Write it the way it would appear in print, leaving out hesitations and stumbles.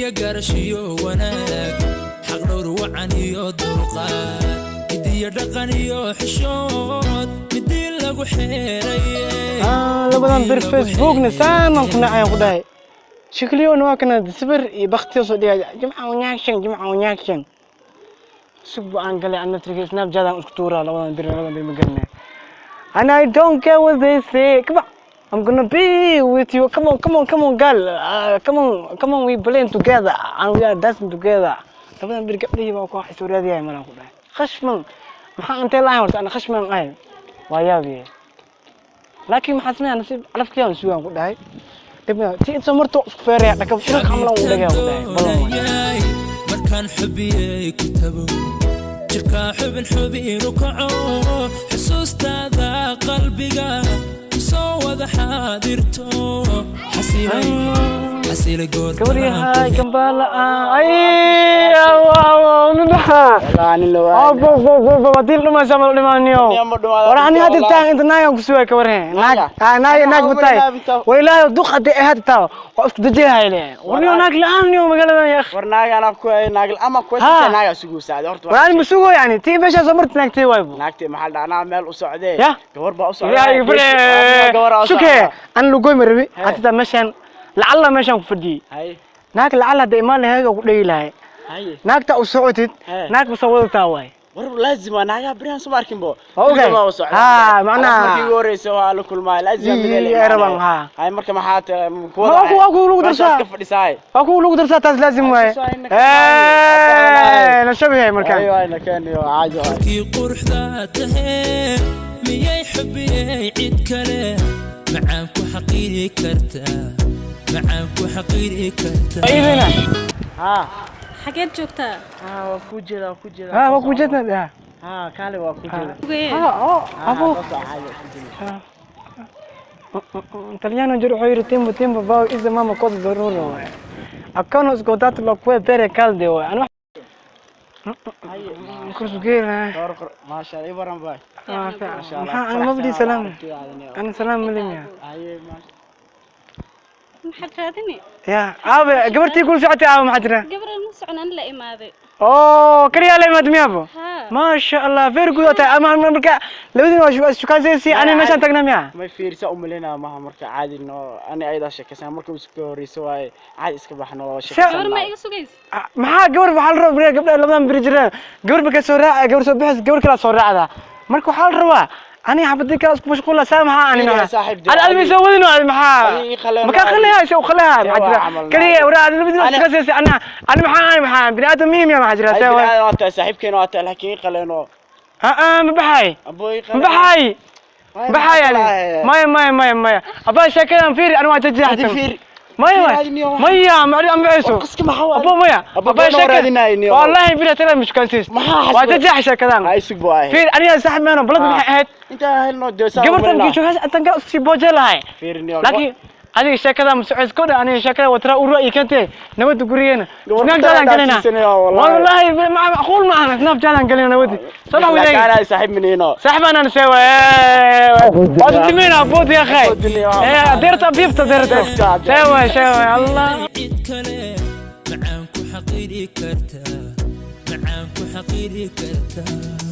Iyo garashiyo wanaag, xaqdhowr wacan iyo dulqaad, hidiyo dhaqan iyo xishood, midii lagu xeeraye. Labadan bir Facebookna saaman ku nacayaan ku dhahay. Shikliyoona waa kana sawir iyo baktiyo soo dhigaya. Jimca wanaagsan, jimca wanaagsan. Sug ba aan galay aan naftirka Snapchat aan isku tuuraa labadan bir, labadan bir ma garanay. And I don't care what they say. Come on. I'm gonna be with you. Come on, come on, come on, girl. Come on, come on, we playing together and we are dancing together. Labadan bir gabdhihii baa ku wax soo raadiyay malan ku dhahay. Khashman. Maxaa intee lahayn horta ana khashman ahay. Waa yaabiye. Laakiin maxaa sameeyaa nasiib calafkii sugaan ku dhahay. Dibna ti inta marto isku feeraya dhakab dhulka camlan u dhagaya ku dhahay. Balan waay. Markaan xubiyey ku tago, jirkaa xubin xubinu kaco, xusuustaada qalbiga kusoo wada xaadirto, xasilay xasilay. Gabaryahay gambaala ay nadaxa. Hadii la dhumaysa ma la dhimaaniyo. War ani hadda taan inta naagan ku sugay ka warhe. Naag naag naag batay. War Ilaahay duq hadii ay hadda taa waa isku dajiyahay le. War niyo naag la'aan niyo magaaladan ya akhi. War naag anaa ku naag ama ku naaga sugu saacday horta. War ani ma sugo yani tii meesha soo martay naagtay waaybo. Naagtay maxaa dhacnaa meel u socdee? Ya. Gabar baa u socday. Ilaahay gabar. Shuke an lugoy ma rabi hadda meeshan lacalla meeshan ku fadhiyay. Naag lacalla hadda imaan lahayd oo ku dhegi lahay. Naagta u socotid naag ma soo wadataa waay. War laazim waa naagaha berihan soo arkin bo. Okay. Ha, macnaha markii ugu horeysa waa la kulmaa laazim. Ii, rabaan, ha. Hay, marka maxaa tahay? Waa kuwa lagu darsaa. Iska fadhisaay. Waa kuwa lagu darsaa, taas laazim waaye. La shabahay markaan. Ayo ayna keeniyo caadi waay. Kii quruxda tahee, miyay xubiyey cid kale macaan ku xaqiiri kartaa, macaan ku xaqiiri kartaa? Idina. Ha. Xageed joogtaa? Ha, waa ku jeeda, waa ku jeeda. Ha, waa ku jeedna. Ha, kaale, waa ku jeeda. Ugee. Ha, oh, abo. Italiano jiro wuxuu yidhi tempo tempo bao isa mama cosa doruro waay. Akano scodato la kue pere calde waay. Ano kursugeela. Maasha Allah, ibaran bay. Maxaa aan mabdi salaam. Ana salaam malimya. Haye, maasha. Maxaad raadini? Ya, aabe gabartii kula socotay aabe maxaa jira? Gabadhan ma socon, an la imaaday. Oh, kaliya la imaad miyaabo? Ha. Maasha Allah, very good tahay. Ama marka labadiina waa shukaansanaysi, ani meeshaan tagnaa miya? May fiirsa u malaynaa maha, marka caadi no ani ayadaa sheekaysan marka iska horeysa waaye, caadi iska baxno sheekaysan. Gabar ma iga sugays? Maxaa gabar waxaa la rabaa gabdhaha labadan beri jiraan gabar markay soo raaca, gabar soo bixis, gabar kala soo raacda. Marka waxaa la rabaa ani xabadii kala isku mashquula saa maxaa ani Fiiriya maxaa saaxiib dee, ani admi soo wadin ani maxaa Adi ii khaleen makaa waa khaleha se u khaleha See maxaa waa jira camal kaliya waraa adi labadiina Ani- isku kasaysa ana ani maxaa ani maxaa bini aadam muhiim ya maxaa jira ay see waay. bini'aadam waa tahay, saaxiibkeena waa tahay, laakiin ii qaleeno. Ha ha, ma baxay. Abo ii ma qaleen. Baxay baxay ani maya maya maya maya abaa sheekadan fiiri ani waa Adi jajaxsan fiir. Maya. Fiir Maya. adi niyo wax. Maya ma adi ambiciso. Qaska maxaa waa? Abo maya. Abo abaa been oo sheekada raadinaayo niyo. Wallahi bila tala mishkansis. Maxaa waa xasbo? jajax sheekadan. Ay sug buu ahay. Fiir aniga saaxib meeno balad maxay ahayd? Intaa helno dee saa gabartan kii shukaas intan kala sii booje lahay. Fiir niyo. Laakiin adiga sheekada ma socoys ko dhan aniga sheekada watara u ra'yi keentay nabadda gurigeena Gabar Snapchat aan taa gelinaa. dhaafsiisanaya, wallahi. Wallahi macquul ma aha, Snapchat aan gelinaa nabaddi soo dhaw laakiin wadeegi. anaa saaxiib minino. saaxib anaan see waad dimina bood ya akhay. Bood deerta biibta deerta see waay, see waay Allah. Cid kale macaan ku xaqiiri kartaa, macaan ku xaqiiri kartaa?